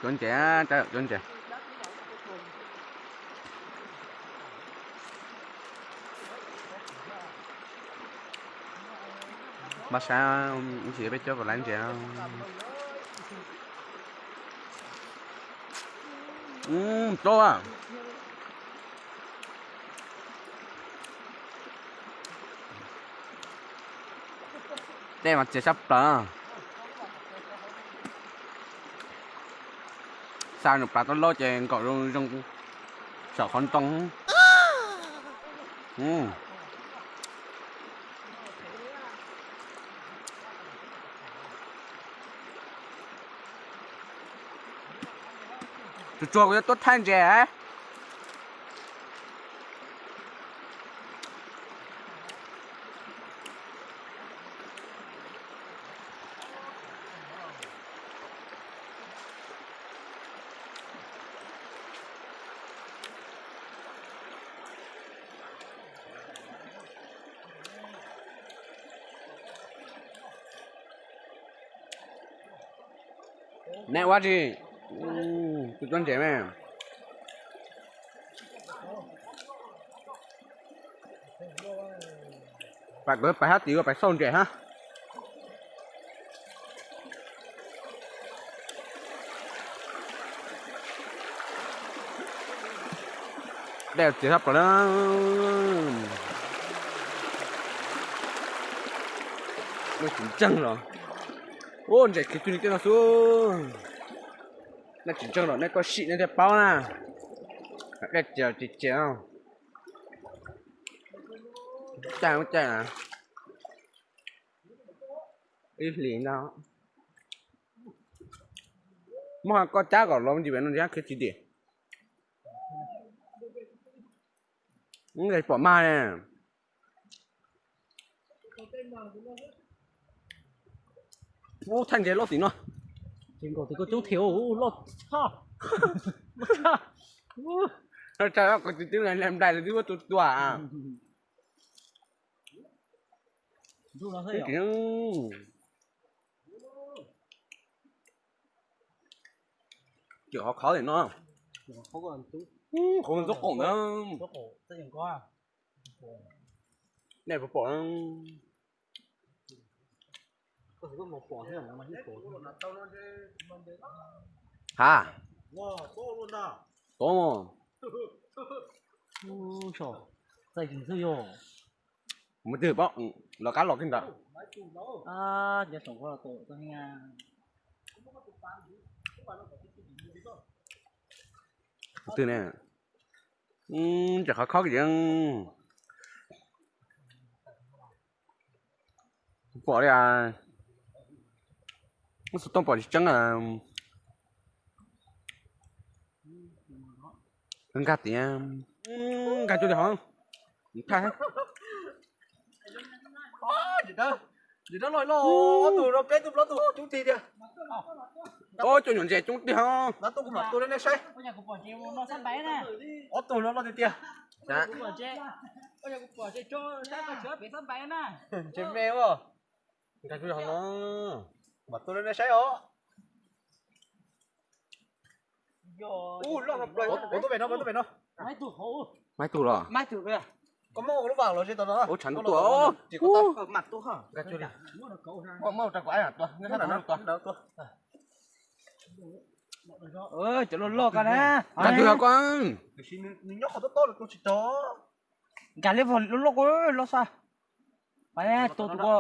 Cuab ntses, cuab ntses. Npaj sab ib ntsis peb cuab kom laiv ntses. Tau. Dej mas txias sab plaws. Xa nws plav tau loj ces nkaum zoo zoo saum qhov ntoo. Tsuag tsuag kuv yuav tuaj thaij ntses. Neb ua dab tsi? Tus tuab ntses me. Pais, pais hab tim ua pais xauj ntses hab. Dej txias sab plaws na. Nej tsis ntseeg los? Ua ntses khiav cuag li tej no xwb. Nej tsis ntseeg los nej tuaj sim nej thiaj paub na. Dej txias tsis txias. Caij caij na. Ib hlis ntag. Muab koj cab kom los ntsis pem no ntsis khiav tsis dim. Pom mag ne. Ub, thaij ntses loj tim no. Ces nkaus tus koj coob thiab loj tshaj. Loj tshaj. Kuv twb nplai lawm twb muab tua tua. Cawm qhov khov tim no. Qhov ntxuab qaum ntawd. Nej puas pom? Ha, tod. Mus twg pom, los kab los kiag ntawd. Twg ne? Ntses qhov khob kiag. Pom li, xov tooj pom tsis tseeb. Nkag tiag, nkag cuag li hov. Thaij. Ob tug no peb tug plaub tug coob tiag tiag. Ob, cov nyuam ntses coob tiag. Ob tug no loj tiag tiag. Ntses me, nkag cuag li hov no. Mam tua rau nej saib os. Ub, loj no plaws. Ua tuaj pem no, ua tuaj pem no. Maiv tug los? Koj muab ua lub vas los ze tau no. Ua tshav ntuj tuaj. Nkag cuag li. Muab rau kuv ib tua. Cov loj loj ko na. Nkag cuag koj. Tiam sis nws nyob qhov tob tob los tua tsis tau. Nkag li vog loj loj ko, loj xwb. Tua tus ko.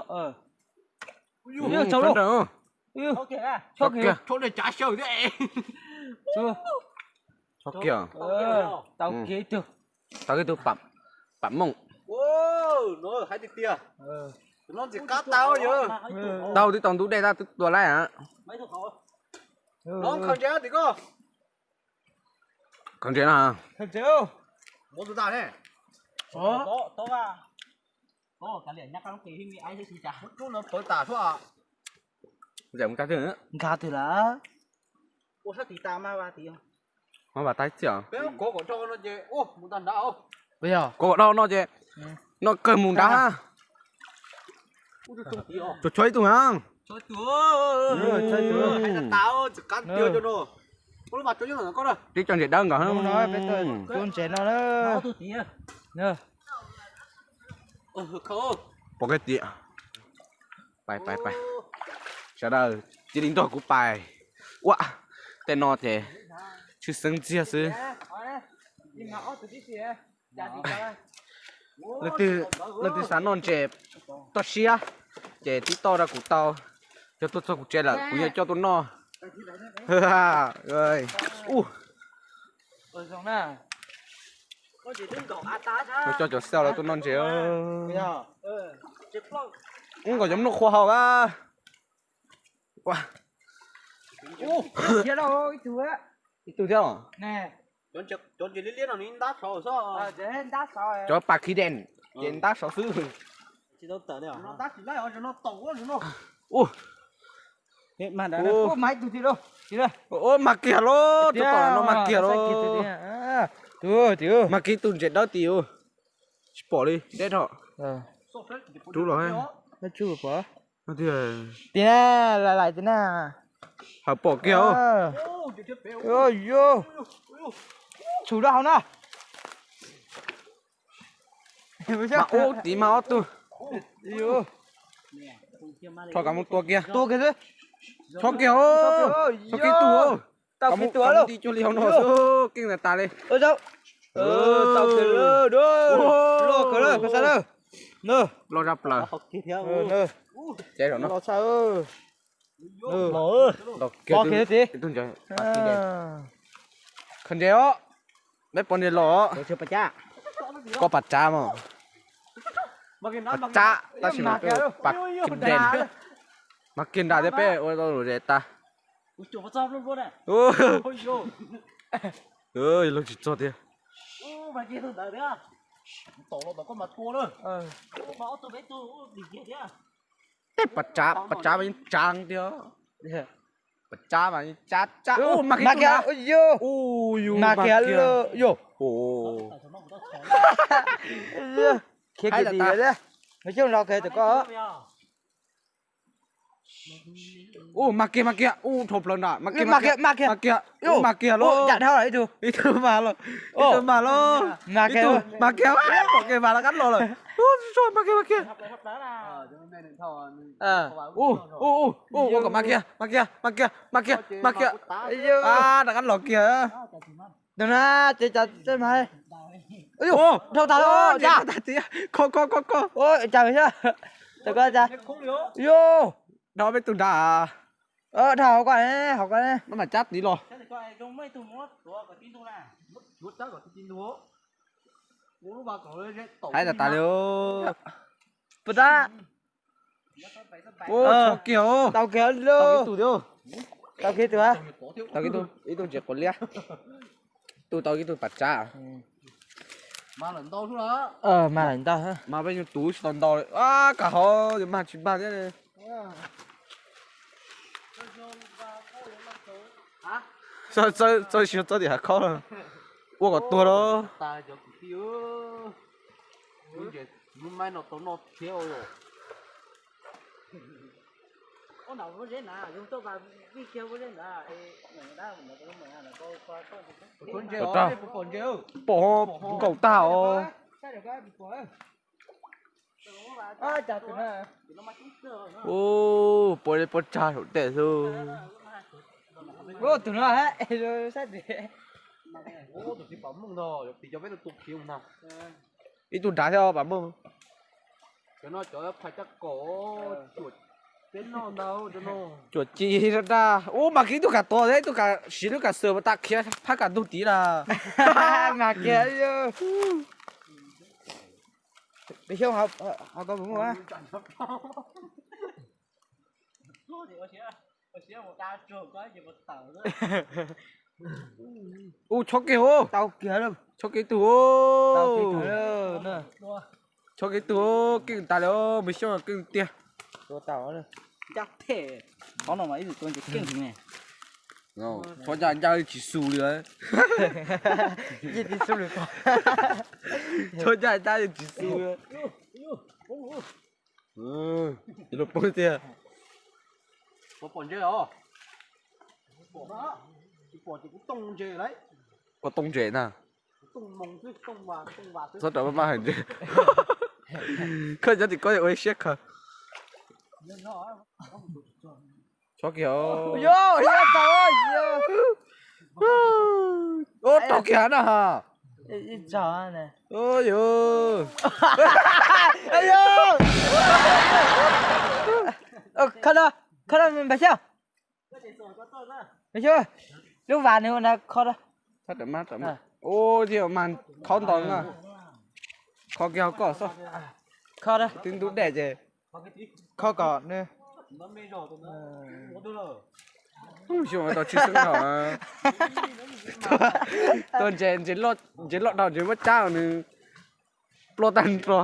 Tso kiag, tso kiag. Tau kiag ib tug. Tau kiag tus pam mooj. Hais tiag tiag. Tus no ntxim qab tau yog. Tau twb tau ntub dej tab twb tua laib. Khaws ntses tim koj. Khaws ntses no. Muab tus tas ne. Nkag twg lawm? Ua sab tim tas mas vas tim. Mas vas tas ib txhij os. Kov kom dhau no ces no kawg mus nrad. Tsuas tshuav ib tug na. Tsuas tshuav ib tug. Qab tiag no. Tib co ntses dawb nkaus. Peb tau ntses no na. Pom kiag tias, pais pais pais, sawv daws cia li nrog kuv pais. Ua, tej no ces tshwj xeeb ntxiag xwb. Leej twg xav noj ntses toj siab ces tib toj rau kuv tau. Yog tuaj txog kuv tsev lawm kuv yuav coj tuaj noj. Coj cov xauj lawv tuaj noj ntses. Ub, nkaus cov nplooj qhuav haus a. Ib tug thiab los? Cov pas khi dees ces ntab saud xwb. Ub, mag kiag lauj, tus tom no mag kiag lauj. Mag kiag tus ntses dawb tim, tsis pom li deb dhau. Rub los. Tim na, lais lais tim na. Hawm pom kiag. Tshum rau hauv na. Mas ub, tim mas ob tug. Rho kav mus tua kiag. Tua kiag xwb. Chob kiag, chob kiag ib tug. Tau kiag tua lawm. Nti cuag li hauv no xwb, keej tas tas li. Tau kiag lawm, loj kawg lawm, koj saib lawm. Loj zaj plaws. Loj tshaj. Khaws ntses os, peb pom ntses los. Koj pas tsav mas. Pas tsav tab sis mas peb pas khi dees. Mag kiag nram thiab peb ua tau lus zes tas. Luag tsis txog tiag. Tej pas tsav, pas tsav mas yeej tsav tiag. Pas tsav mas yeej tsav tsav. Mag kiag, mag kiag, yog. Khiav kiag tim thiab. Nws coj los kiag tim koj. Ub, mag kiag, mag kiag, ub, dhau plaws nram, mag kiag, mag kiag, mag kiag, ub, mag kiag lauj. Ib tug mag lauj, ib tug mag lauj. Mag kiag, mag kiag, pom kev mag rov qab los lawm. Ub, mag kiag, mag kiag. Ub, ub, ub, ua kom mag kiag, mag kiag, mag kiag, mag kiag, mag kiag. Rov qab los kiag. Tus na, ces cov tej mas. Dhau tas lawm, cas. Kho, kho, kho, kho. Cas, tau koj cas. Yog. Dhau peb tus nrad. Dhau hauv ko, hauv ko. Maj mam cab tid los. Hais tas tas li. Puas tab. Ub, tau kiag os. Tau kiag lauj. Tau kiag tus. Tau kiag tus, ib tug ntses quav liab. Tus tau kiag tus pas tsav. Mag lawm ntau. Mas peb nyuag tus tsis tau ntau li. Ab, kav hauv, mag tsis mag thiab. Txawb siab txawb tim hav khaub lawm. Ua kom tuag lauj. Pom nkaus tag os. Ub, puas li puas tsag saum tes xwb. Tus no, ib tug nrad thiab pam muj. Cuam ci rag rag. Ub, mas kiag ib tug kav tuag thiab ib tug kav siv lub kav xwm pas tas khiav phab kav ntug tid lawm. Mas kiag. Peb xyoob hauv ko puas muaj? Ub, chob kiag os. Tau kiag lawm. Chob kiag ib tug os. Chob kiag ib tug os, keej tas li os, Npis Xyooj keej tiag. Ncaj them, qhov no mas ib tug tua ntses keej ne. Chob ncaj ncaj tsis xu li. Chob ncaj ncaj tsis xu li. Luag poob tiag. Pom ntses os. Ua tooj ntses na. Txhob rov maj maj hais ntses. Koj cov tim koj ua ib siab khaws. Txhob kiag. Ub, tau kiag na ha. Ub, yus. Kho, kho, Npawg Xyooj. Npawg Xyooj, lub vas nws ua na kho. Ub, mas khaub ntau na. Kho kiag hauv koj xwb. Kho twb ntub dej ces kho kom nws. Xyoo tau tshwj xeeb dhau. Tua ntses, ntses loj dhau ntses muab cab nws ploj tag nrho.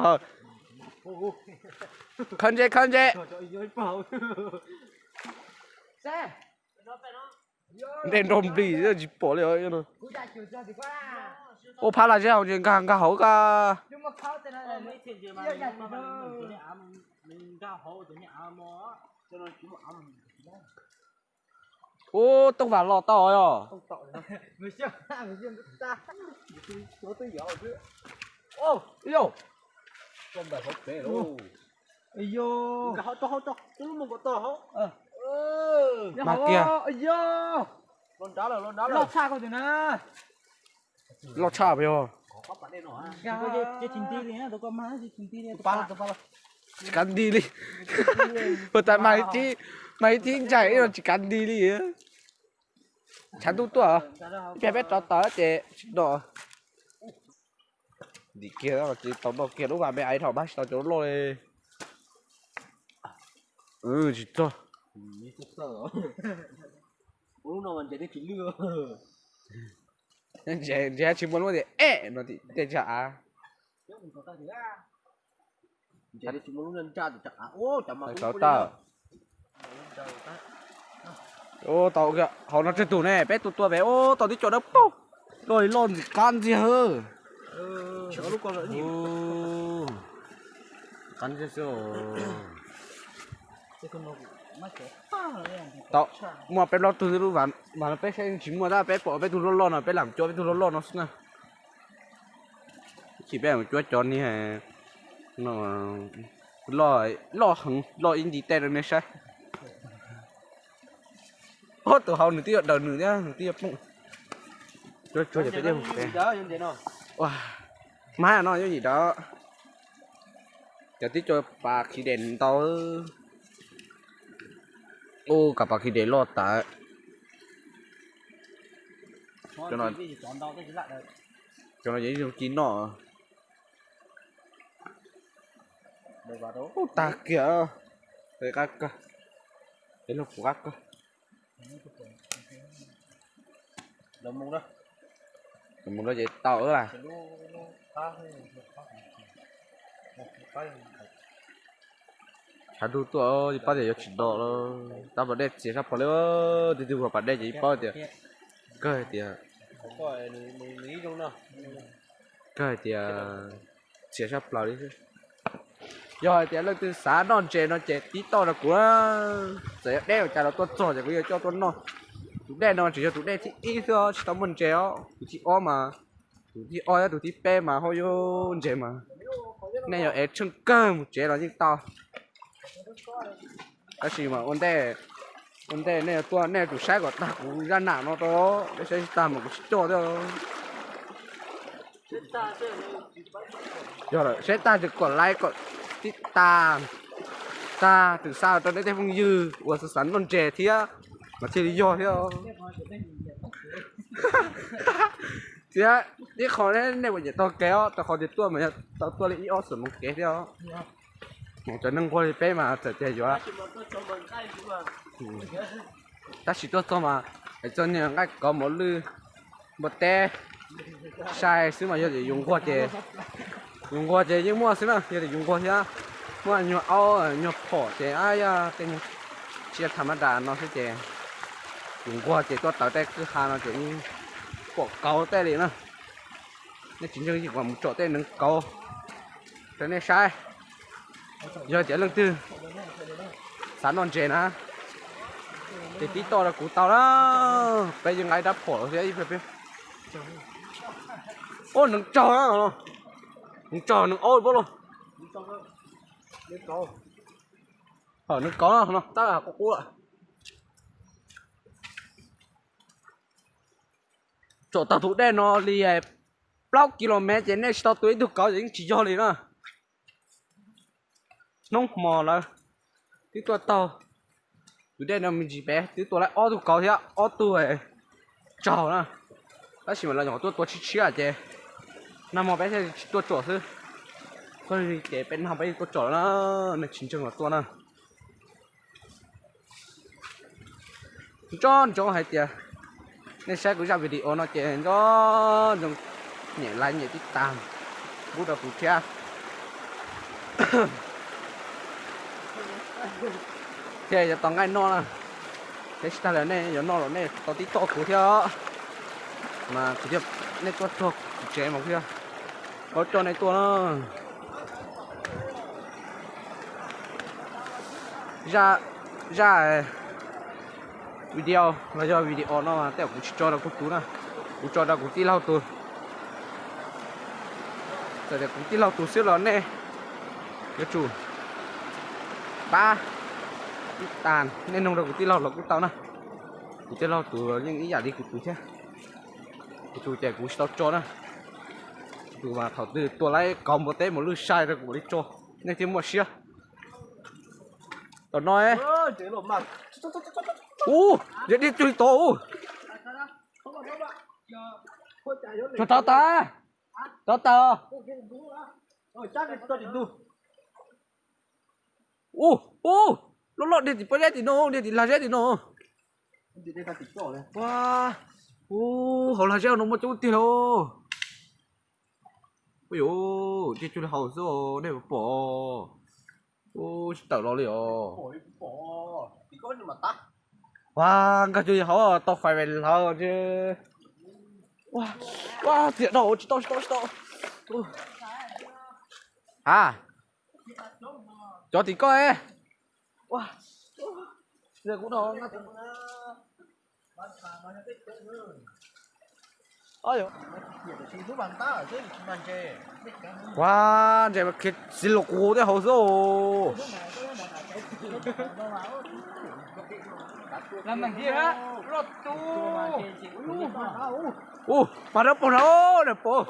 Khaws ntses, khaws ntses. Dej nrog nplig tsis pom li. Ua phab laj zeb hauv ntses nkag nkag hauv koj. Ub, tooj vas los tau yog. Mas kiag. Loj tshaj puas yog? Tsis kav nti li. Ua tas mas ib thib ntsais no tsis kav nti li. Tshav ntuj tuaj, ib pliag peb rov tawm ces tsis noj. Ntim kiag tsis tau noj kiag lub vas me aiv dhau mas tsis tau cov loj li. Tsis txog. Ntses tsis muaj lub tias ej no tim tej tsag av. Tau, tau hauv no tsawg tus ne, peb tua tua pem ub tau tib co dawb paug, loj li loj ntxim qab ntxiag. Qab ntxiag xwb. Tau, muaj peb plaub tug lub vas, mas peb saib tsis muaj tab peb pom peb tug loj loj no peb lam cuab peb tug loj loj no xwb na. Ib chim peb lam cuab cov niag loj, loj heev loj ib nti tej rau nej saib. Ob tug hauv nws twb yuav daws nws thiab nws twb yuav poob. Cuab tsuag ces peb, mas no yooj yim rau. Cov tib co pas khiv des ntau. Ub, kav pas khiv des loj tas. Cov no ces ib zoo ci noj. Ub, tag kiag. Qab kawg, peb lub pum qab kawg. Mus no ces tau lawm. Tshav ntuj tuaj yeej paub tias yuav tsis noj lawm, tab pas dej txias sab plawv li. Twb twb ua pas dej ces yeej paub tias kawg hais tias, kawg hais tias txias sab plawv li xwb. Yog hais tias leej twg xav noj ntses no ces tib toj rau kuv, txawm yog deb ua cas los tuaj txog ces kuv yuav coj tuaj noj. Tus dej no tseem yog tus dej thib ib xwb tsis tau muaj ntses os, tus thib ob mas, tus thib ob thiab tus thib peb mas ho yuav ntses mas. Nej yog ev tsheej kawg mus tsev los yeej tau. Tab sis mas ua ntej, ua ntej nej yuav tuaj nej yuav tsum saib kom tag kuv zaj nam no rau, nej saib tsis tag mas kuv tsis coj thiab. Yog lawm, saib tag ces kom like kom tib tas, tag tus xa rau nej tej phooj ywg uas xav noj ntses thiab mas thiaj li yog thiab. Thiab ib qho nej puas nyiam taug kev os, rau qhov tias tuaj mas yog tau tuaj li ib ob xuab moos kev thiab os. Cov neeg nquag li peb mas txawm tias yuav, tab sis tuaj txog mas hais txog niag nqaij kauv mov lwj npua teb sai xwb mas yog tias yus nquag ces, yus nquag ces yeej muaj xwb na, yog tias yus nquag thiab muaj nyuag aub nyuag phom ces ab yog tej nyuag tsiaj tham mab das no xwb ces yus nquag ces tuaj tawm tej kwj ha no ces yeej pom kauv tej li na. Nej tsis ntseeg yeej mus tsom tej neev kauv rau nej saib. Yog tias leej twg xav noj ntses na, Ces tib toj rau kuv tau na. Peb yeej nqa ib rab phom los thiab. Ua neeg tsog, neeg tsog neeg aub pab los. Neeg kauv no tab qub qub lawm. Tsom tag tus dej no li plaub ki lo mev ces nej tsis tau tua ib tug kauv ces yeej tsis yog li na. Hnub hmo lawm twb tuaj taug tus dej no me ntsis pem twb tua lawm ob tug kauv thiab ob tug tsaug na. Tab sis mas lawv nyuam qhuav tuaj tua tshiab tshiab ces nag hmo peb thiaj tsis tuaj tsom xwb. Txog li ces peb nag peb tuaj tsom lawm na, nej tsis ntseeg los tuaj na. Nco ntsoov hais tias nej saib kuv zaj video no ces nco ntsoov nyem like nyem tib tas pub rau kuv thiab. Thiaj yuav tau nqaij noj na. Thiab tsis tas li nej yuav noj los nej tau tib toj kuv thiab. Mas kuv thiaj, nej tuaj txog kuv tsev mas kuv thiaj paub coj nej tuaj na. Zaj, zaj video los yog video no mas tej zaum kuv tsis tso rau kuv tus na, kuv tso rau kuv tij laug tus. Txawm tias kuv tij laug tus xwb los nej yuav tsum pab ib tas nej nug rau kuv tij laug los kuj tau na. Kuv tij laug tus yeej ib yam li kuv tus thiab. Kuv tus ces kuv tsis tau tso na. Kuv tus mas thaum twg tua lawm kauv npua teb mus lwj sai rau kuv mam li tso, nej thiaj muaj siab. Tom no, ub, yog dej cuag li tod ub. Tsuag rov tas, rov tas. Ub, ub, loj loj dej tim pob zeb tim no, dej tim lag zeb tim no. Ua, ub, hauv lag zeb no muaj coob tiag lauj. Ua yuav, dej cuag li hauv xwb nej puas pom. Ub, tsis tawm los li os. Ua, nkag cuag li hauv tau fais ves hlawv. Ua, tiam no tsis tau tsis tau tsis tau. Ha, cov tim koj. Ua, ntses khiav xis lus qus tej hauv xwb. Ub, pag dawb paug na, dawb paug.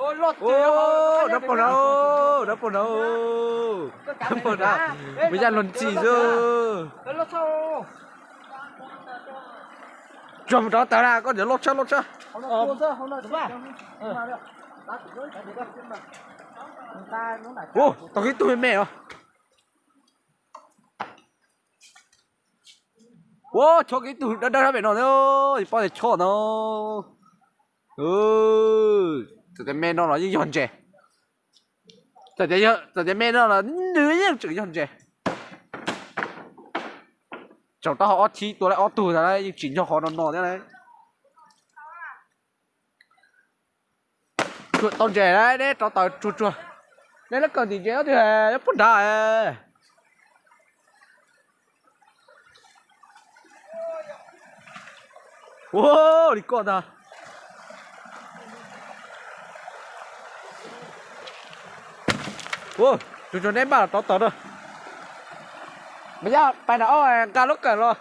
Dawb paug na, dawb paug na. Dawb paug na, me yaj luag ntxhi xwb. Tsuag mus rov tawm na, koj ntawd loj tshaj loj tshaj. Ub, tau ib tug me me os. Ua, chob kiag ib tug dawb dawb pem no, pob tias chob no. Txawm tias me no los yeej yog ntses. Txawm tias me no los nws yeej tseem yog ntses. Tsaus taub hau ob thib tua lawm ob tug ntag, yeej tsis nco qhov no no thiab. Tau ntses lawm, neb rov taws tsuag tsuag. Neb lab kawm tim ntses ob tug, neb puag nrad. Ua li koj ntag. Ua, tsuag tsuag neb npaj los rov taws na. Mas yog pais nram ob nqa lub kawm los.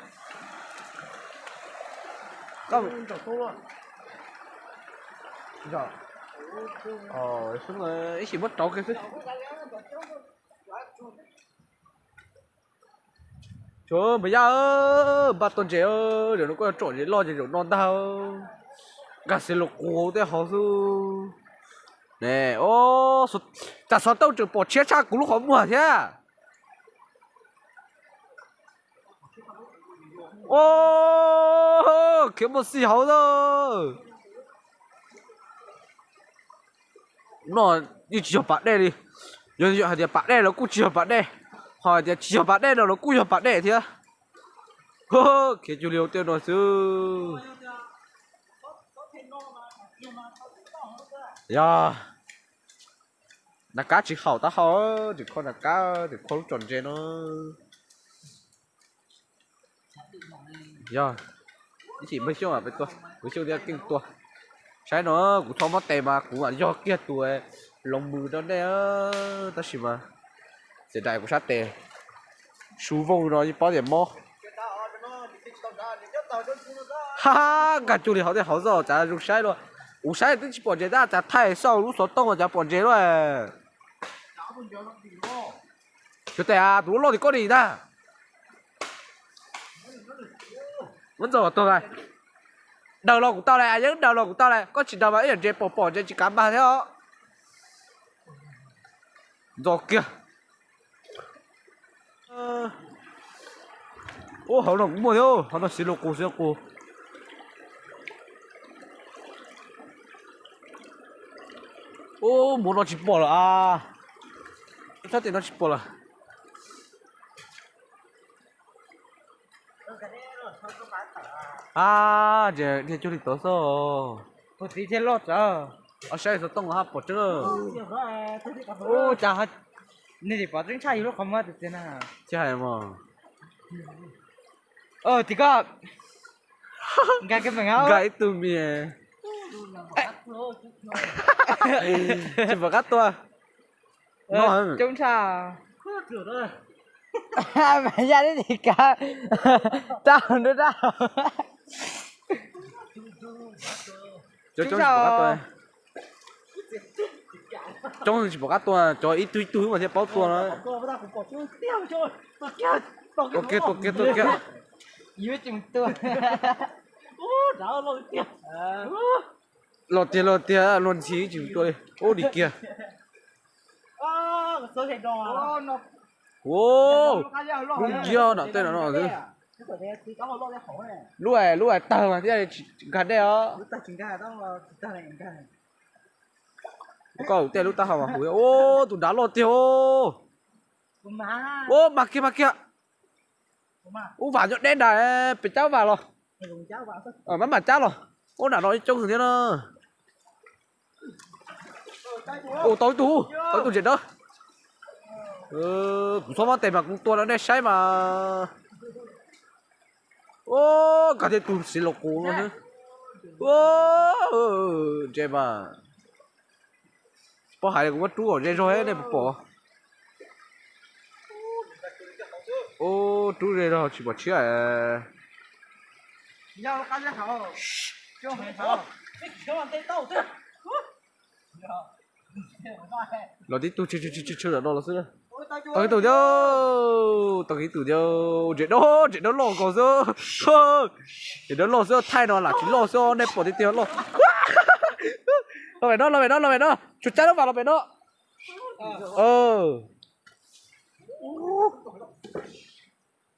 Ib sim muab rauv kiag xwb. Tsuag npawg Yaj, npaj tuaj ntses, zaum no koj yuav tsom ntses loj ces zaum no ntag. Nkag xis lus qus tej hauv xwb. Cas xov tooj tseem pom tshiab tshaj kuv lub qhov muag thiab. Khiav muaj xij hauv xwb. No yeej tsis yog pas dej li. Yog hais tias pas dej los kuj tsis yog pas dej, ho hais tias tsis yog pas dej no los kuj yog pas dej thiab. Khiav cuag li hauv tej no xwb. Yog, nas kab tsis haum taub hau, tseem kho nas kab, tseem kho lub tsom ntses no. Yog, Ib chim Npawg Xyooj, Npawg Xyooj thiab Keej tua. Saib no, kuv txhob muab tes mas kuv mam yog kiag tus loos mws rau nej, tab sis mas xiam dais kuv sab tes. Su vooj no yeej paub tias mob. Ha, nkag cuag li hauv tej hauv zoj, cas zoo saib luaj. Kuv saib twb tsis pom ntses tab cas thaij xauj lub xov tooj cas pom ntses luaj. Xyov tes, tus loj tim koj ni ntag. Muab ntxo tuag, daws los kuv tau lawm, yeej daws los kuv tau lawm, koj tsis daws mas ib yam ntses pom pom ntses tsis kav mag thiab os. Ntxo kiag. Ub, hauv no kuv muaj thiab, hauv no xiv lus qus xiv lus qus. Ub, mus no tsis pom lawm a. Sab tim no tsis pom lawm. A, ces dhia cuag li tod xwb. Ua txiv thiaj loj txawv. Saib xov tooj haj pom tseeb. Ub, cas nej tsis pom tseeb tshaj yus lub qhov muag tus txiv na. Tsis hais mas. Tim koj. Nkag kiag meem. Nkag ib tug me. Tsis pom qab tua. Coob tshaj. Mas yaj li tim kav. Tau nrub dab. Coob tsis pom qab tua. Coob tsis pom qab tua, cov ib tug ib tug mas thiaj paub tua no. Tua kiag, tua kiag, tua kiag. Los tiag los tiag, luag ntxhi tsis tua li. Ub, dim kiag. Ua, lub nciab nram tej no no xwb. Lub, lub tawg mas thiaj li tsis nkag dej os. Koj tej lub taub hau mas huv. Ub, tus nrad loj tiag. Ub, mas kiag mas kiag. Ub, vam nyob deb nrad, pes cab vam los. Maj mam cab los. Ub, nram no ib coob heev thiab na. Ub, tau ib tug, tau ib tug ntses dawb. Kuv txhob muab tes mas kuv tua rau nej saib mas. Ub, nkag thiab tus xiv lus qus no xwb. Ntses mas. Tsis paub hais li, kuv muab rub kom ze zog nej puas pom. Ub, rub ze zog tsis pom tshiab. Los tib tug tshwm tshwm tshwm tshwm no los xwb. Tau ib tug thiab, tau ib tug thiab. Ntses dawb, ntses dawb loj nkaus xwb. Ntses dawb loj xwb, thaij no lam tsis loj xwb, nej pom tiag tiag loj. Los pem no, los pem no, los pem no, tsuas cab lub vas los pem no.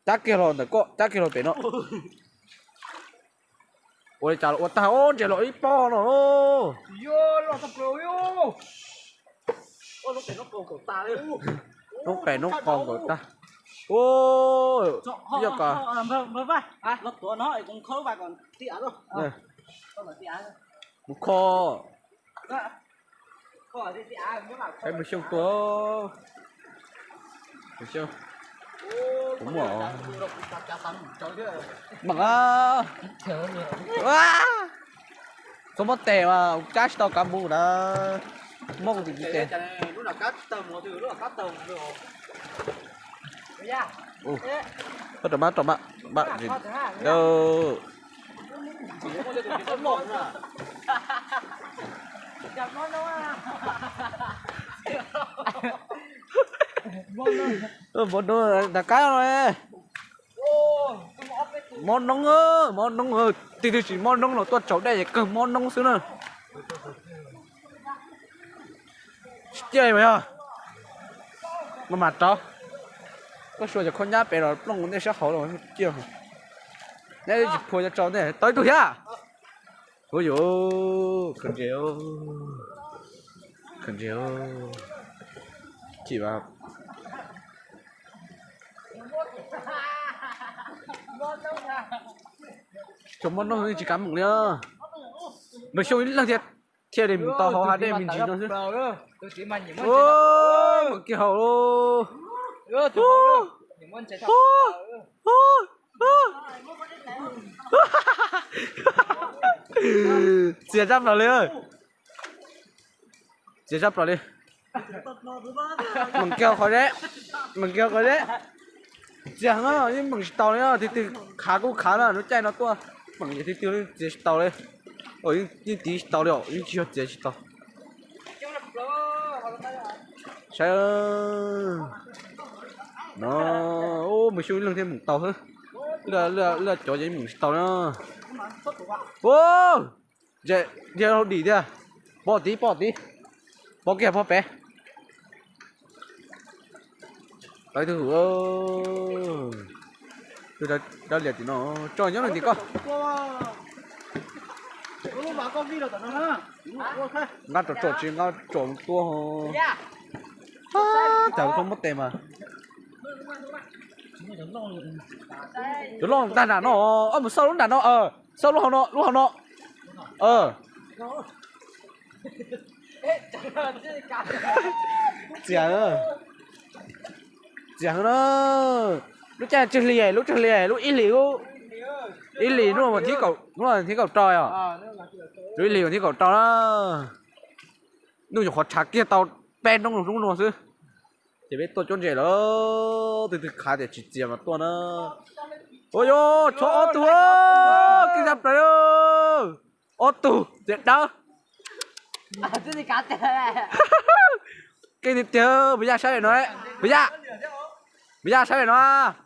Cab kiag los ntawm koj, cab kiag los pem no. Ua li cas los ua tag, ntses los ib pob no. Noob qes noob qos nkaus tag. Yog kos. Mus kho. Saib Npawg Xyooj tua. Npawg Xyooj, kuv muaj. Mam, txhob muab tes mas cab tsis tau kav mus na. Muab kuv tus tes. Koj rau mab, rau mab, mab. Mob noob no, mob noob, mob noob, tig twg tsis mob noob los tuaj tsaus dej es kawg mob noob xwb na. Tsis ciaj li mas yog. Mas mam rov. Koj suav cov khaub nyab pem los plooj nej sab hauv los ciaj. Neb tsis phua cov tsau ntej, tau ib tug thiab. Ua yuav khaws ntses, khaws ntses. Chim mas. Cov mob noob tsis kav mus li. Npawg Xyooj ib leeg thiaj, thiaj li mus tau hauv hav dej me ntsis no xwb. Mus kiag hauv. Txias zaj plaws li. Txias zaj plaws li. Meem kiag qhov deb, meem kiag qhov deb. Txias heev, yeej meem tsis taus li, tig tig khav kuj khav na, lub caij no tuaj meem tiag tiag, txias tsis taus li. Yeej tiv tsis taus li os, yeej tsis yog txias tsis taus. Saib no, Npawg Xyooj ib leeg thiaj meem tau xwb. Lwaj cov ces meem tsis tau na. Ua, yog dim tiag. Pom tid, pom tid. Pom kiag pog pem. Tau ib tug hwm. Tus dawb lias tim no, tso nyob leej tim koj. Nqa tsom tsom tsis nqa tsom tua. Cas kuv tau muab tes mas. Cov loj tag nram no, mus xauj lub nram no, xauj lub hauv no, lub hauv no. Txias, txias na. Lub caij tsw hli, lub tsw hli, lub ib hlis, ib hlis hnub thib kaum rau os. Lub ib hlis thib kaum rau na. Hnub nyuam qhuav tshav kiag tau peb hnub hnub no xwb. Ces peb tuaj cuab ntses lawm, twg twg khav tias tsis txias mas tuaj na. Ua yog tshuav ob tug, keej zaj plaws. Ob tug tias dawb. Keej tiag tiag, Npawg Yaj saib no, Npawg Yaj, Npawg Yaj saib no,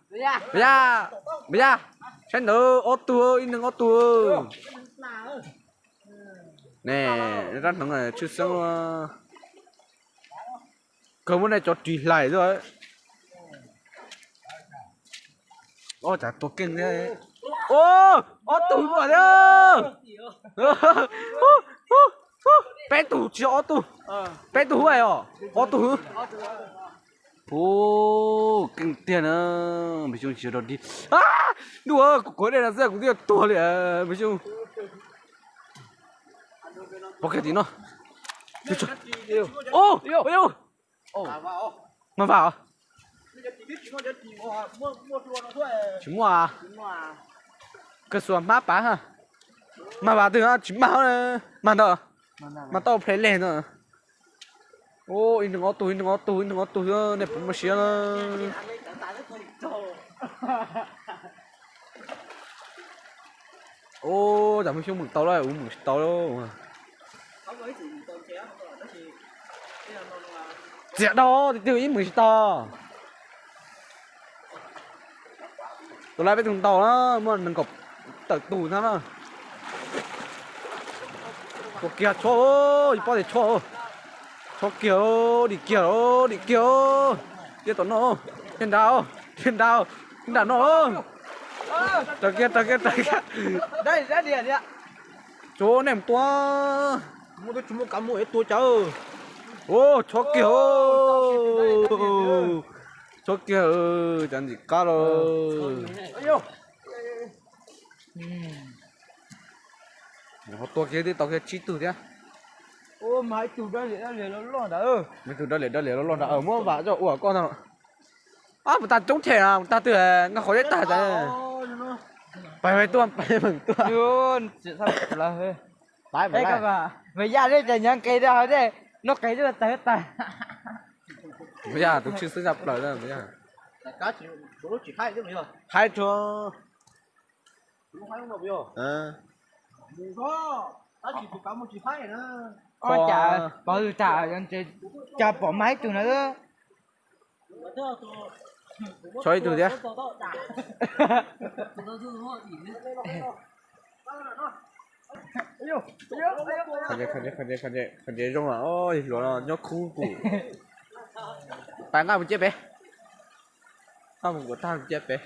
Npawg Yaj, Npawg Yaj, saib ntawd ob tug, ib neeg ob tug. Ne, rab hneev tshwj xeeb. Kawg muab nej cov ris hlais xwb. Cas tua keej thiab. Ob tug mas thiab. Peb tug tsis yog ob tug. Peb tug hwb os, ob tug hwb. Hu, keej tiag na. Npawg Xyooj tsis yog dog dig. Ntuj, kuv kuav dej no xwb kuv twb yuav tuag li Npawg Xyooj. Pov kiag tim no. Mas vam os. Tsis muaj. Kawg xuas hmab pav ha. Mas vam twg tsis mag, mag ntawd. Mas tau plhe lej ntawd. Ib neeg ob tug, ib neeg ob tug, ib neeg ob tug, nej puas muaj siab na? Ua cas Npawg Xyooj meem tau lawm, kuv meem tsis tau. Txias dhau tiag tiag, ib meem tsis tau. Tus lawv peb tug ntau na, muaj nees nkaum tawm tus ntag na. Tua kiag tshob, yus paub tias tshob, tshob kiag, dim kiag, dim kiag. Tiag tom no, tiag nrad, tiag nrad, nram no. Raws kiag, raws kiag, raws kiag. Tshob nej mus tua. Muaj tub tsis muaj kav mus es tua cas. Tshob kiag, tshob kiag, cas ntxim qab los. Ho tua kiag twb tau kiag tsib tug thiab. Ib tug dawb liam dawb liam loj loj ntawd, muab vam coj ua koj no. Ab, mus tag coob them, mus tag twg, nkag qhov deb tag. Pais pais tuaj, pais meem tuaj. Mas yaj dej cas nyob nqe rau hauv dej, noj qe twb tawg tag. Mas yaj tus tshwj xeeb zaj plaws. Haib rua. Cas pom mas ib tug na. Tshob ib tug thiab. Qhov ntses zoo, hluav no nyob khub kuv. Pab nqaj mus ciaj pem. Nqaj mus kuv tag mus ciaj pem.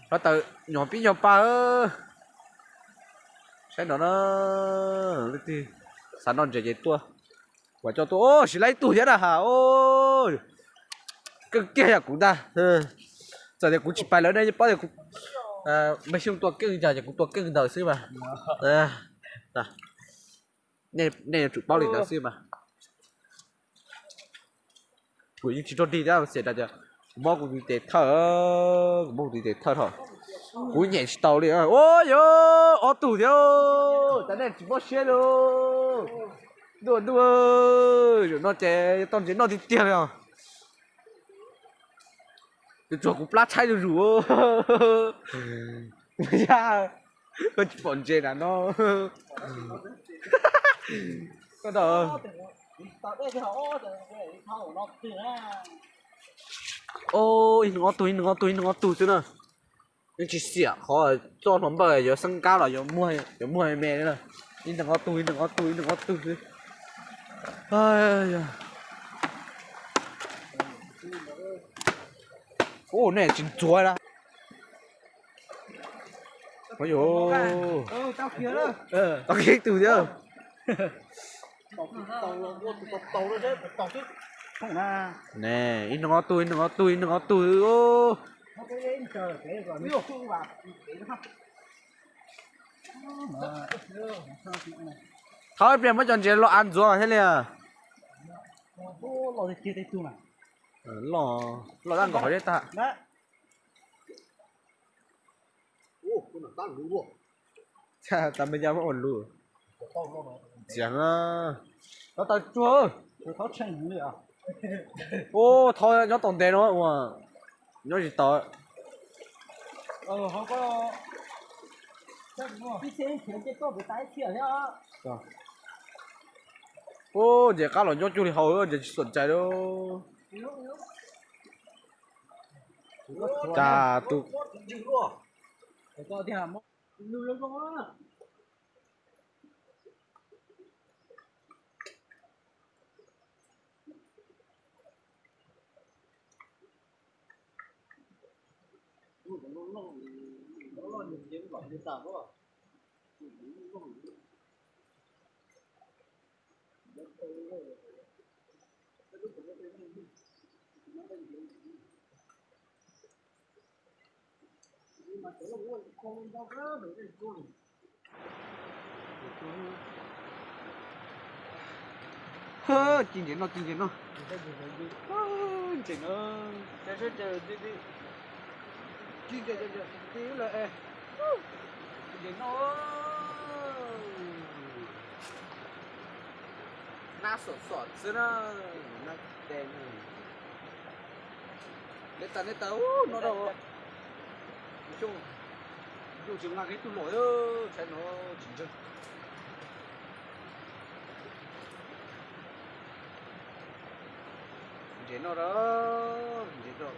Hluav taws nyuag pib nyuag pa. Saib no na, leej twg xav noj ntses ces tuaj. Kuv coj tuaj, siv lawm ib tug thiab na has. Keej kiag yam kuv ntag. Txawm tias kuv tsis pais lawv nej yeej paub tias Npawg Xyooj tua keej cas ces kuv tua keej ntawd xwb mas. Nej yuav tsum paub li ntawd xwb mas. Kuv yeej tsis rog dig thiab, xiam tas tias kuv mob kuv tus tes thawj, kuv mob kuv tus tes thawj thaum. Kuv nyem tsis tau li. Ua yog ob tug thiab, cov nej tsis mob siab li. Ntuj ntuj, zaum no ces tau ntses noj tiag tiag li os. Tsuas kuv plab tshaib zuj zus. Yog koj tsis pom ntses na no. Koj tau. Ib neeg ob tug, ib neeg ob tug, ib neeg ob tug xwb na. Yeej tsis xiam qhov txoj hluas npawj yuav xeeb kab los yuav muag me na. Ib neeg ob tug, ib neeg ob tug, ib neeg ob tug xwb. Ub, nej tsis ntxuav na. Tau kiag tus thiab. Ne, ib neeg ob tug, ib neeg ob tug, ib neeg ob tug. Thov ib pliag muab cov ntses los av ntxuav thiab li. Loj, loj dab nkaus qhov deb tag. Tag me ya muab ua lus. Txiav na. Thov tau tsuag. Ub, thov nyob tau ntev no ua nyob tsis tau. Ub, ntses qab los nyob cuag li hau, ntses tsis xuam cai li. Cas tus Ci ntses noj, ci ntses noj. Ntses no. Ci ntses, ci ntses noj. Nab xom xom xwb na. Nab tes. Neb tas, neb tas, noj rau. Yus tsis nqa kev tub los, tshais no tsis ntseeg. Ntses noj rau, ntses noj.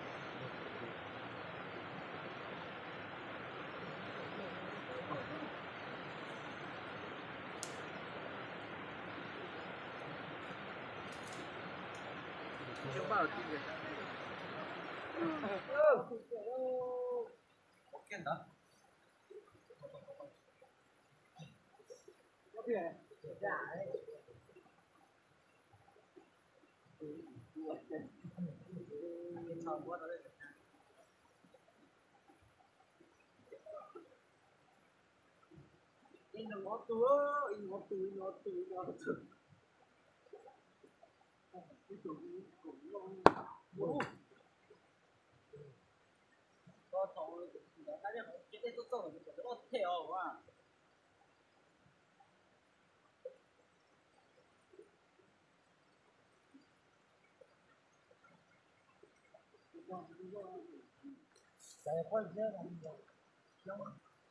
Ib neeg ob tug, ib neeg ob tug, ib neeg ob tug, ib neeg ob tug.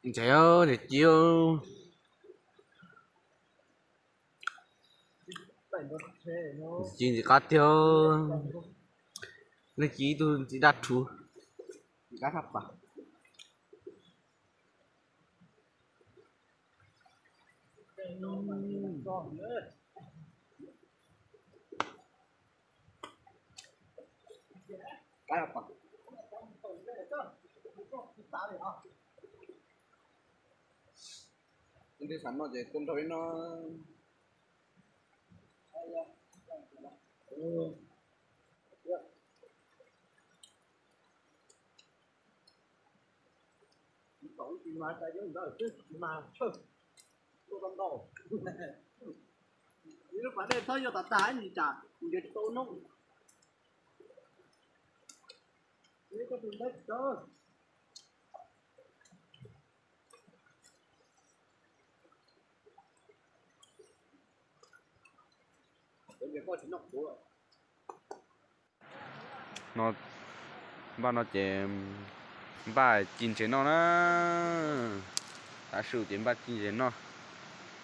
Ntses, ntses ci. Ci ntxim qab tiag. Leej ci ib tug ntxim dab rhuv, ntxim qab tshaj plaws. Tus xav noj ces tua nrog peb noj. Tsis mas cov yoov ntawd xwb, tsis mas tshawj tuaj tau ntau. Ib lub pas dej txhob yuav tas tag ib ntsis tsam ntses tsis tau noob. Ib koj tus ntawd tsis tau. No, npaj no ces npaj ci ntses noj na. Tav su ces npaj ci ntses noj.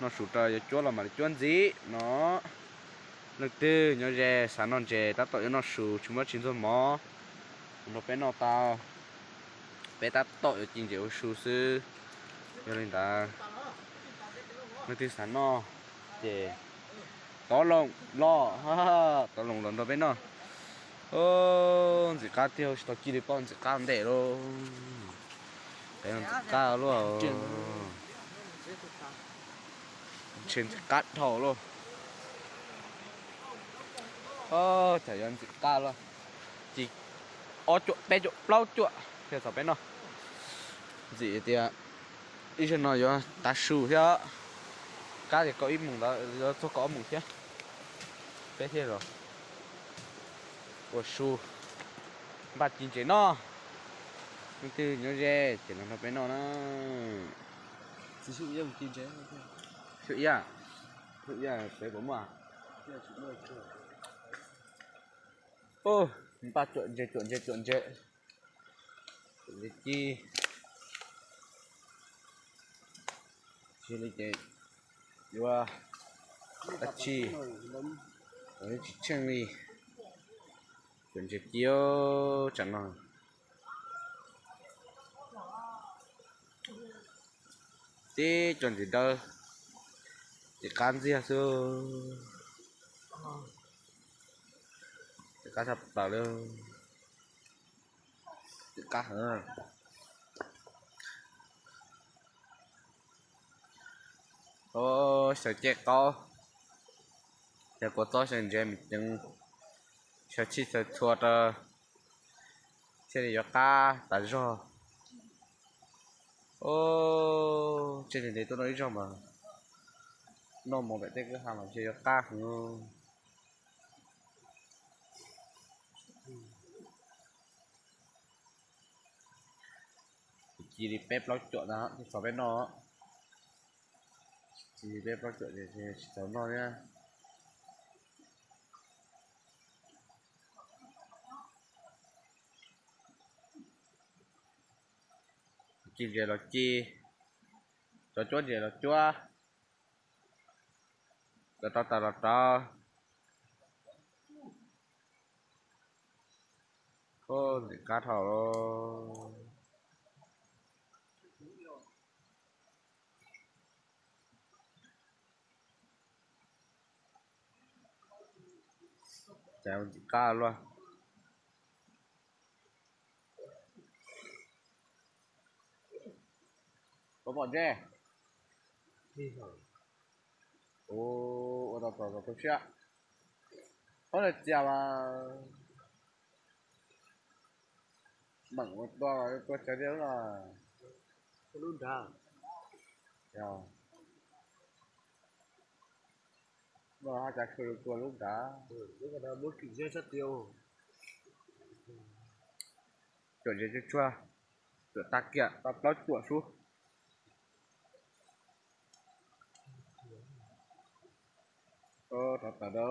Noj su rau yuav cuab los mam li cuab ntxiv no. Leej twg nyob ze xav noj ntses tab tom yuav noj su tsis muaj tsis ntxuag mov, nrog peb noj tau. Peb tab tom yuav ci ntses ua su xwb. Yog li ntawd, leej twg xav noj ces tov loo los, tov loo los nrog peb noj. Ntxim qab tiag, tsis tau ci li pom ntxim qab ntev lauj. Peb ntxim qab luaj. Ntshe ntxim qab dhau lauj. Cas yuav ntxim qab luaj. Ci ob cuam peb cuam plaub cuam thiaj txog peb noj. Ntxim tias ib zaug no yuav tav su thiab. Kab tias kaum ib moos ntawd yuav txog kaum ob moos thiab. Peb thiaj los ua su, npaj ci ntses noj. Leej twg nyob ze ces los nrog peb noj na. Xyov ib, xyov ib, peb puas muaj. Npaj cuam ntses, cuam ntses, cuam ntses. Cuam ntses ci. Tsis li ces yuav dab tsi, tsis tsheej li. Cuam ntses ci tsam no. Tib co ntses dawb, ntses qab ntxiag xwb. Ntses qab tshaj plaws li. Ntses qab heev. Xyaw ceg qaub, xyaw kua txob xyaw ntses me ceev, xyaw tshij xyaw txhua rau thiaj li yuav qab tas zog. Tseg ntev ntev tuaj noj ib zaug mas noj mus pem tej kwj ha mas ntshe yuav qab heev. Ci li peb plaub cuam na thiaj txaus peb noj. Ci li peb plaub cuam ces tsis txaus noj thiab. Ci ntses los ci, cov cuab ntses los cuab, cov rau taws los rau. Ntxim qab dhau los. Cas ntxim qab luaj. Puas pom ntses? Ua tau tau tau siab. Ob txias mas meem ua tua tua tsawv tiag lub no. Lub nrad. No haj cas khuv tua lub nrad. Muab kim zeb sab tias. Cuam ntses tsuag tsuag, cuam tag kiag tau plaub cuam sub. Rov tawm da,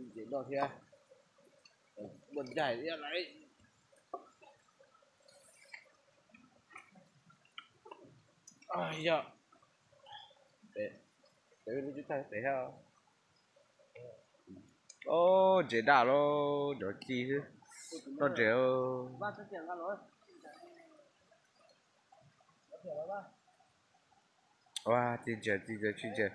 ntses noj thiab. Muaj ncaig thiab lauj. Yog, pem lub cub tag pem thiab. Ob, ntses daj lauj, cov ci xwb. Noj ntses. Ua, ci ntses, ci ntses, ci ntses.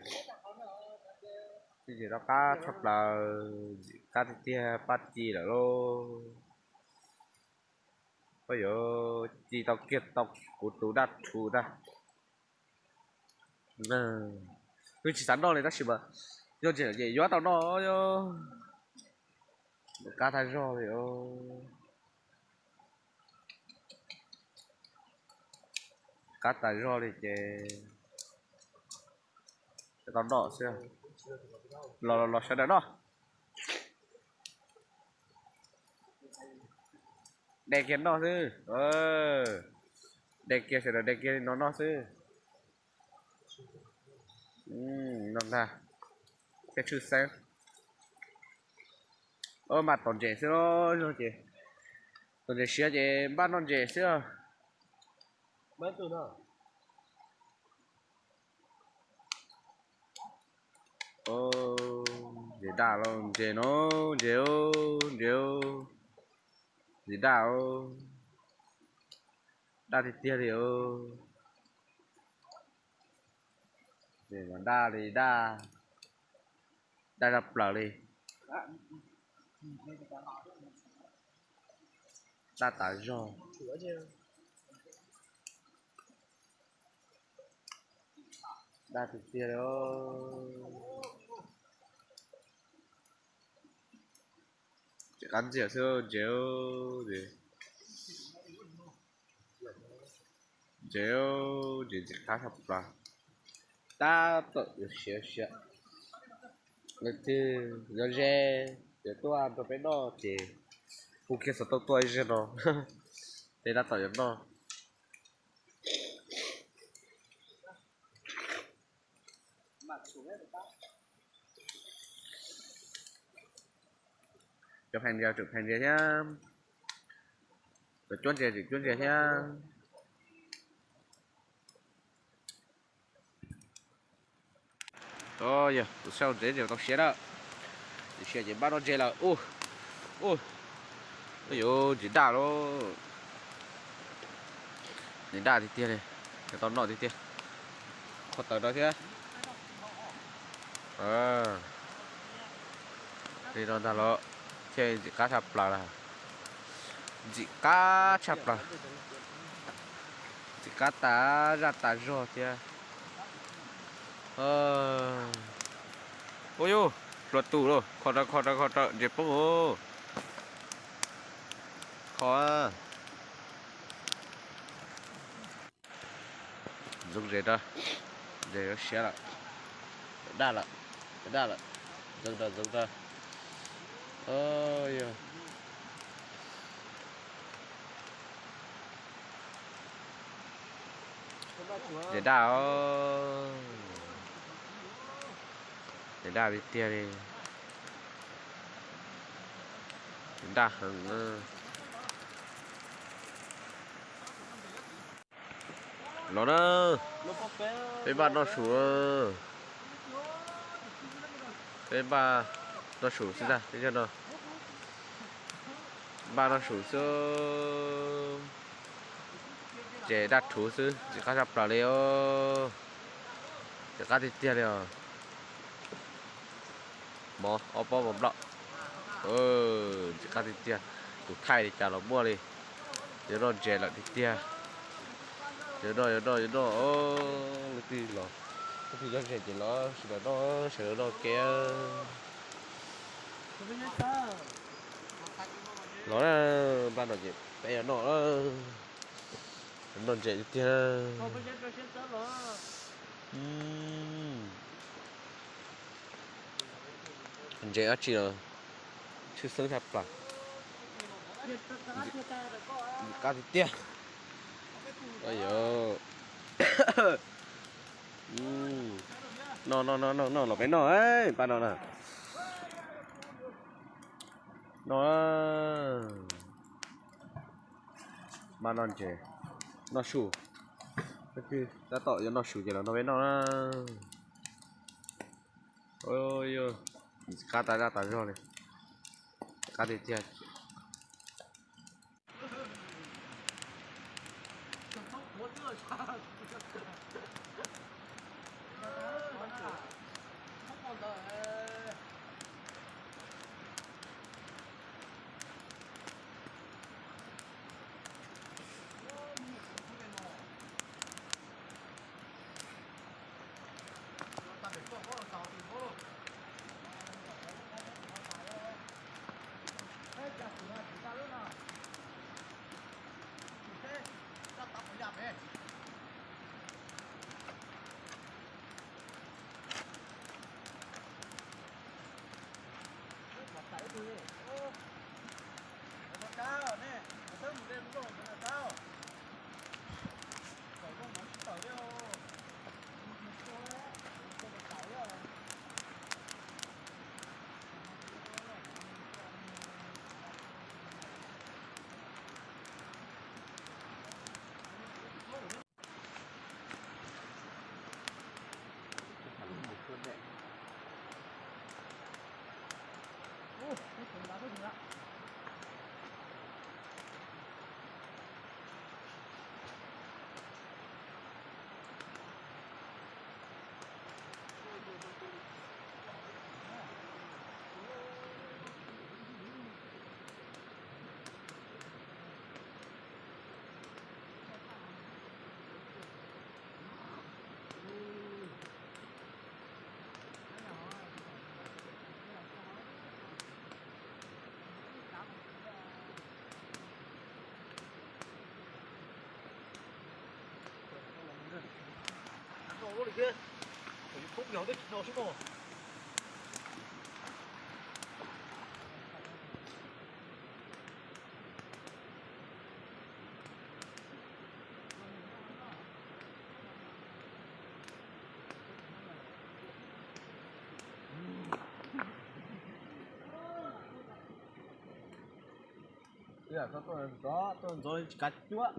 Ci ntses rov qab tshaj plaws, ntxim qab tiag tiag, pab ci lawm lauj. Koj yuav ci tau kiag tau kuv tus daj rhuv ntag. Wb tsis xav noj li tab sis mas yog ntses ces yuav tau noj. Qab tag zog li. Qab tas zog li ces tau noj xwb. Los los sawv daws noj. De kiag noj xwb. De kiag, sawv daws de kiag li no noj xwb. Noj ntag. Thiaj tshwj xeeb. Npaj tom ntses xwb ces, tom ntses siav ces npaj noj ntses xwb. Ntses daj los ntses no, ntses, ntses, ntses daj, daj tiag tiag li. Daj li daj, daj tshaj plaws li. Daj tas zog. Daj tiag tiag li. Tsis qab ntxiag xwb ntses. Ntses, ntses ntxim qab tshaj plaws. Tab tom yuav siav siav, leej twg yuav ze, yuav tuaj nrog peb noj ces hu kiag xov tooj tuaj ib zaug no, peb tab tom yuav noj. Cov pheej ntsia tseem pheej ntsia thiab, cov cuab ntses tseem cuab ntses thiab. Yog tus sau ntses ces tau siav na, siav ces npaj noj ntses lawm. Ub, yuav ntses daj lauj. Ntses daj tiag tiag li, tau noj tiag tiag. Qhov tawm no thiab. Li no ntag los, thiaj ntxim qab tshaj plaws lawm. Ntxim qab tshaj plaws, ntxim qab tas zaj tas zog thiab. Ua yus, hluas tus lauj, kho raws kho raws kho raws ntses poob os. Kho. Ntxoov ntses rau, ntses yuav siav lawm, daj lawm, daj lawm, ntxoov rau, ntxoov rau. Yog ntses daj os, ntses daj tiag tiag li, ntses daj heev. Los na, peb npaj noj su, peb npaj noj su xwb ntag, peb noj, npaj noj su xwb. Ces daj rhuv xwb, ntxim qab tshaj plaws li os, ntxim qab tiag tiag li os. Mov ob pob mov nploj, ntxim qab tiag tiag. Tus thaij li cas los muaj li. Yuav noj ntses lawm tiag tiag. Yuav noj, yuav noj, yuav noj. Leej twg los, leej twg nyob ze ces los sawv daws noj, sawv daws noj kev. Los na, npaj no ces peb yuav noj, noj ntses tiag tiag. Ntses dab tsi los tshwj xeeb tshaj plaws, qab tiag tiag. Noj, noj, noj, noj, noj los peb noj, npaj no na. Noj, npaj noj ntses, noj su. Tab tom yuav noj su ces los nrog peb noj na. Yog, qab tas zaj tas zog li, qab tiag tiag. Ib yam koj tuaj ntxov, tuaj ntxov li tsis kav cuab.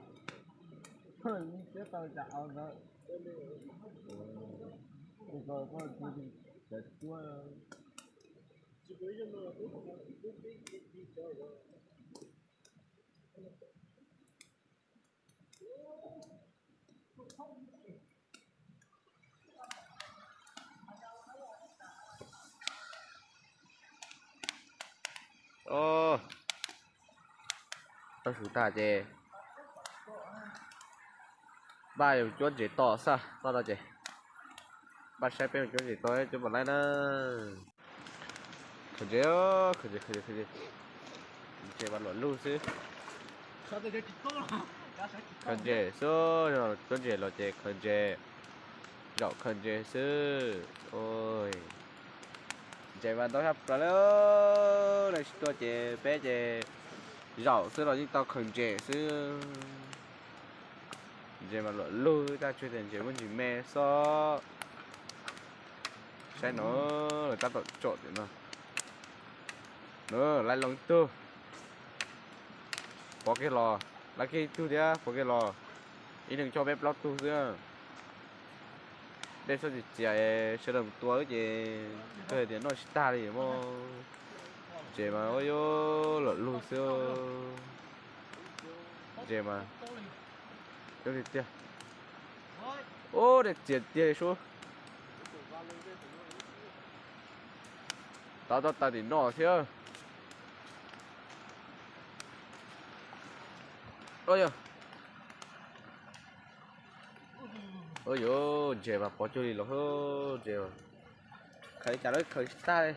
Twb tau cas ntawd. Tus ko koj cia li kav cuab. Tab sus tag ces npaj yus cuab ntses tos xwb, toj no ces npaj saib peb mus cuab ntses tos cuab pom laib na. Khaws ntses, khaws ntses, khaws ntses, khaws ntses, ntses mas luam lug xwb. Khaws ntses xwb, cuab ntses los ces khaws ntses, zaum khaws ntses xwb. Ntses mas ntau tshaj plaws li. Leej twg tuaj ces peb ces zaum xwb los yeej tau khaws ntses xwb. Ntses mas luam lug, tab tsuas tias ntses muaj ntsis me xwb. Saib no, lawv tab tom tsom tim no. Laiv loo ib tug, pov kiag los, laiv kiag ib tug thiab pov kiag los. Ib leeg coj peb plaub tug xwb. Dej txhob txias txias, sawv daws mus tua ces kawg tias noj tsis tag li mog. Ntses mas ua yuav luam lug xwb. Ntses mas coob tiag tiag. Ub, dej txias tiag li sub. Tau tau tas tim no thiab. Ua yuav, ntses mas pov cuag li los, ntses khaws li cas los khaws tsis tag li.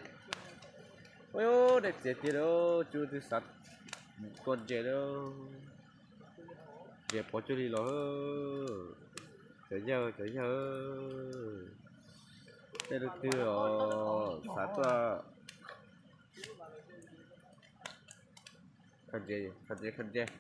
Ua yuav, dej txias tiag li, tsis muaj twg xav tua ntses li. Ntses pov cuag li los. Cov yawg, cov yawg, nej leej twg os xav tuaj khaws ntses, khaws ntses, khaws ntses.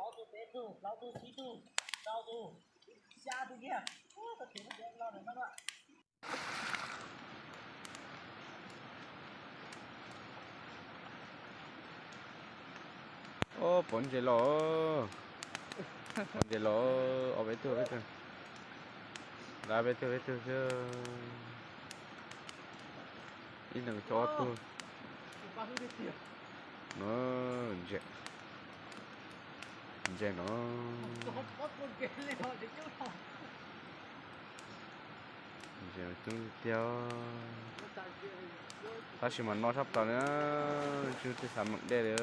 Ob tug, peb tug, plaub tug, tsib tug, rau tug, xya tug kiag. Ob, pov ntses los, pov ntses los, ob peb tug, peb tug, peb tug, peb tug xwb. Ib leeg coj ob tug. No, ntses, ntses no. Ntses coob tiag. Tab sis mas no tshaj plaws li, tsis muaj twg xav meem dej li.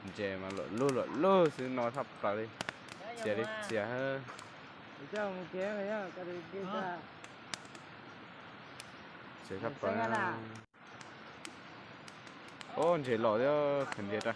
Ntses mas luam lug luam lug xwb, no tshaj plaws li. Txias li txias. Txias tshaj plaws. Ob, ntses los thiab, khaws ntses rau.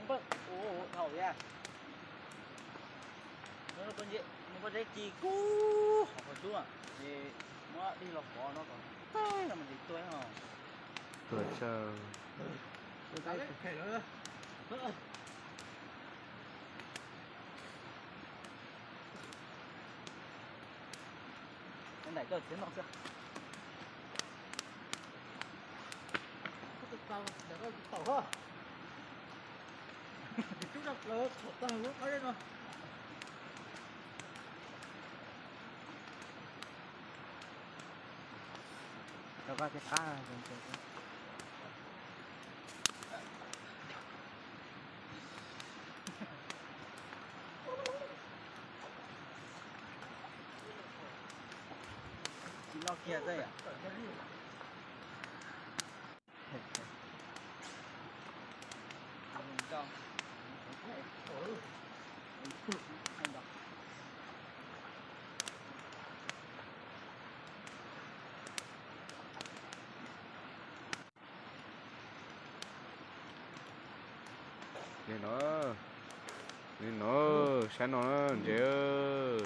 Npawg, ua thaum ub, nws pob zeb ci kub qhov qhov xub, ces muab dig los pov no kom tag no mas ntes tuag os. Tuag tsawg. Ntaim koj txiav no xwb. Tau, tau, tau. Tub rau plaws txhom tag lub qab zeb no. Rau koj thiaj qab. Tsis noj kiag xwb yom. Li no, li no, saib no ntses,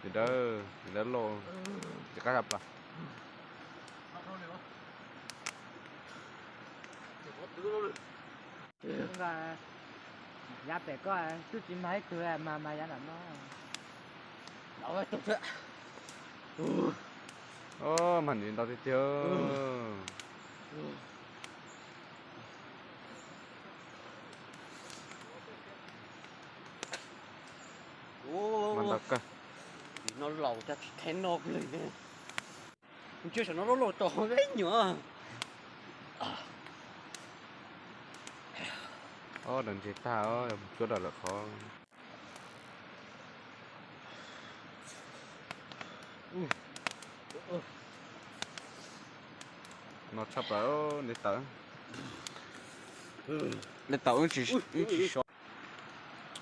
ntses dawb, ntses dawb loj, ntses qab tshaj plaws. Yav pem koj twb tsis mag ib tug, mag mag yav nram no. Mag ntses ntau tiag tiag. Mas ntau kawg. No laus tag tsis theb no li. Ntsia saum no loj loj tom peb nyuam. Ob, dam ntses tag, mus cuab dam lawm qhov. No tshaj plaws, nte taws. Nte taws wb tsis sov.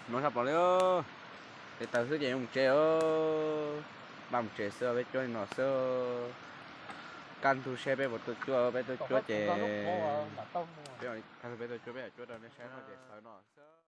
No tshaj plaws li. Nte taws xwb ces yuav mus tsev os. Npaj mus tsev xwb, peb cuab li no xwb. Kaj ntug seb peb puas tuaj cuab, peb tuaj cuab ces peb, kaj ntug peb tuaj cuab peb yuav cuab rau nej saib no ces xaws no xwb.